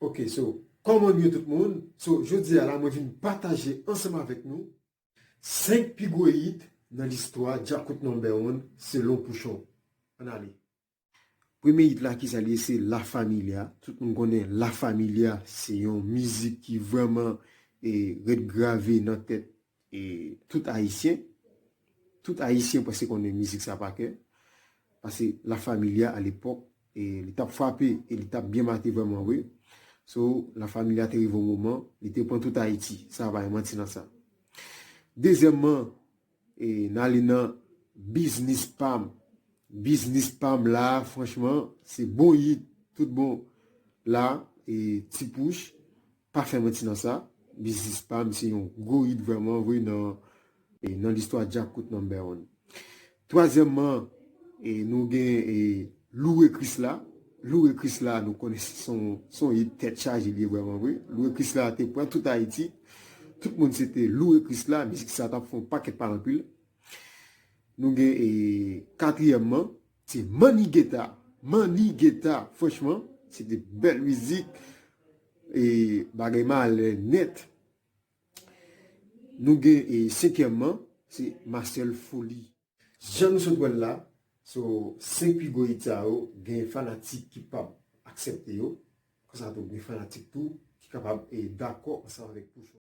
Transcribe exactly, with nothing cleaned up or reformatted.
Ok, so, kòman nou ye tout moun? So, jodi a la, mwen vin pataje ansanm avèk nou senk pi gwo hit nan listwa Djakout Number One selon Pouchon. Ann ale. Premye hit la, kisa l ye? Se La Familia. Tout moun konnen La Familia se yon mizik ki vrèman e, ret grave nan tèt e, tout Ayisyen. Tout Ayisyen prèske konnen mizik sa pa kè. Paske La Familia, alepòk, e, li t ap frape e li t ap byen mate vrèman vre. So, La Familia te rive yon moman, li te pran tout Ayiti. Sa pa gen manti nan sa. Dezyèmman, e, n ale nan Biznis Pa M. Biznis Pa M la, franchman, se bon hit, tout bon. La, e, Ti Pouch, pa fè manti nan sa. Biznis Pa M, se yon gwo hit vrèman vre nan, e, nan listwa Djakout Number One. Twazyèmman, e, nou gen, e, Loure Krisla. Loure Krisla, nou konnen se yon, se yon hit tèt chaje li ye vrèman vre. Loure Krisla te pran tout Ayiti. Tout moun se te Loure Krisla. Mizik sa t ap fè yon pakèt pale anpil. Nou gen, e, katriyèmman, se Manny Guetta. Manny Guetta, franchman, se te bèl mizik. E, bagay malè nèt. Nou gen, e, senkyèmman, se Marcel Foli. Jan nou sot wè l la, so, senk pi gwo hit sa yo, gen fanatik ki p ap aksepte yo. Konsa tou, gen fanatik tou ki kapab, e, dakò ansanm avèk Pouchon.